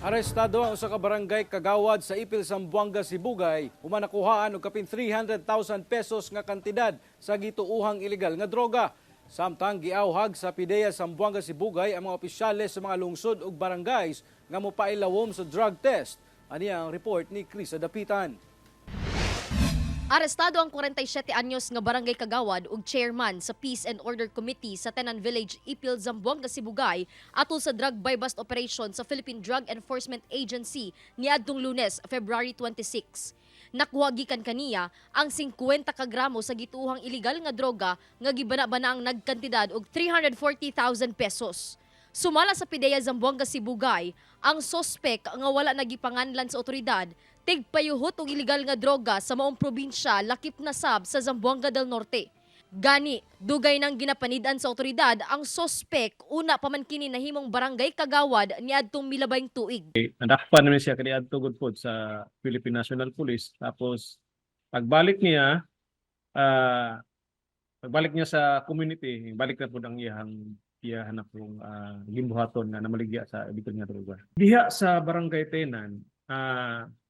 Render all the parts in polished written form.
Arestado ang usa ka barangay kagawad sa Ipil, Zamboanga, Sibugay human nakuhaan og kapin 300,000 pesos nga kantidad sa gituuhang ilegal nga droga. Samtang giawhag sa PDEA Zamboanga Sibugay ang mga opisyales sa mga lungsod ug barangays nga mopailawom sa drug test. Ani ang report ni Krisa Dapitan. Arestado ang 47 anyos nga barangay kagawad ug chairman sa Peace and Order Committee sa Tenan Village, Ipil, Zamboanga, Sibugay atol sa drug buy-bust operation sa Philippine Drug Enforcement Agency niadtong Lunes, February 26. Nakuha gikan kaniya ang 50 ka gramo sa gituuhang iligal nga droga nga gibana-bana ang nagkantidad og 340,000 pesos. Sumala sa PDEA Zamboanga Sibugay, ang sospek nga wala nagipanganlan sa otoridad, tigpayuhot og iligal nga droga sa maong probinsya, lakip na sab sa Zamboanga del Norte. Gani, dugay nang ginapanid-an sa otoridad ang sospek una pa man kini nahimong barangay kagawad niadtong milabayng tuig. Nadakpan naman siya kaniadto gud pod sa Philippine National Police. Tapos pagbalik niya sa community, balik na pod ang iyahang iyahan na pong gimbuhaton nga namaligya sa illegal nga droga. Diha sa Barangay Tenan,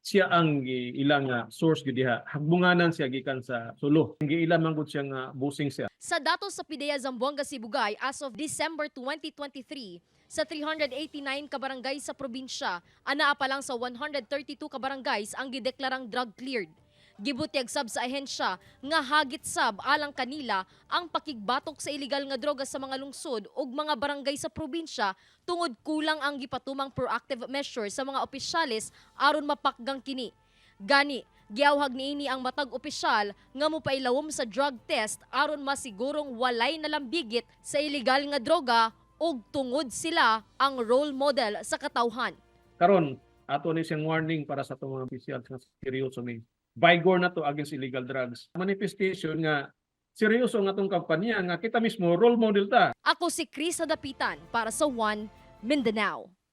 siya ang ilang nga source gyud diha. Hagbunganan siya gikan sa Sulu. Giila man gud siya nga busing siya. Sa datos sa PDEA Zamboanga Sibugay as of December 2023, sa 389 ka barangay sa probinsya, anaa pa lang sa 132 ka barangays ang gideklarang drug cleared. Gibutyag sab sa ahensya nga hagit sab alang kanila ang pakigbatok sa iligal nga droga sa mga lungsod ug mga barangay sa probinsya tungod kulang ang gipatumang proactive measure sa mga opisyales aron mapakgang kini. Gani, giawhag niini ang matag opisyal nga mopailawom sa drug test aron masigurong walay nalambigit sa iligal nga droga ug tungod sila ang role model sa katawhan. Karon ato ni siyang warning para sa atong mga opisyal nga seryoso ni vigor na to against illegal drugs. Manifestation nga seryoso ang atong kampanya nga kita mismo role model ta. Ako si Chris Hadapitan para sa One Mindanao.